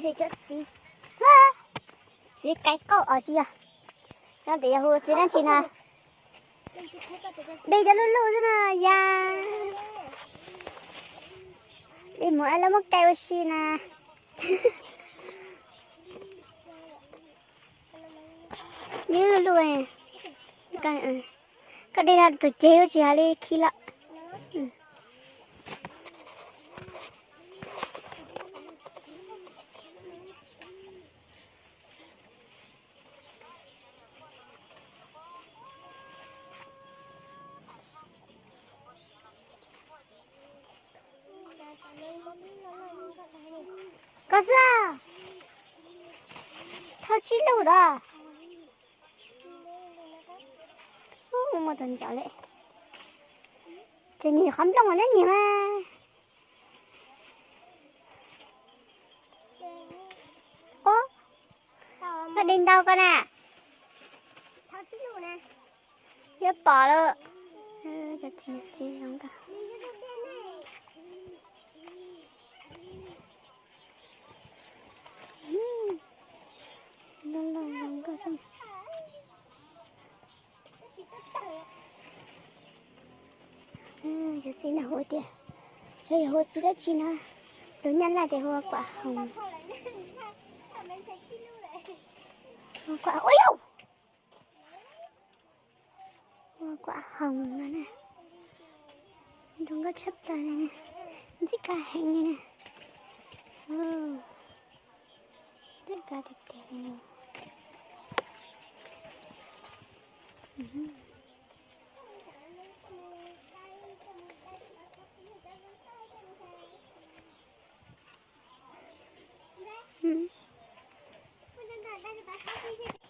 Cov txiv, txiv kais kauj os tsis yog. Cov tias yog hu txiv dab tsi na. Dej cov luj luj xwb na yas. Dej mus es lawv muab kais ua si na. Dej luj luj. Koj dej no tus ceg tsis hais li khi lawm. Koj xwb, thauj tsib lub da. Muaj tus ntsaum li. Ces nyiam qhov nplooj nyob nyiam mas. Ub, koj di ntau koj na. Yuav pom lawm. Cov txiv txiv zoo nkauj. Loj loj zoo nkauj. Cov txiv no hu tias, xyov yog hu txiv dab tsi no, lus Nyab Laj tias hu kuam hoos. Hu kuam, ua yau, hu kuam hoos no na. Zoo nkauj tshaj plaws li, ntxim qab heev li na. Ntxim qab tiag tiag li.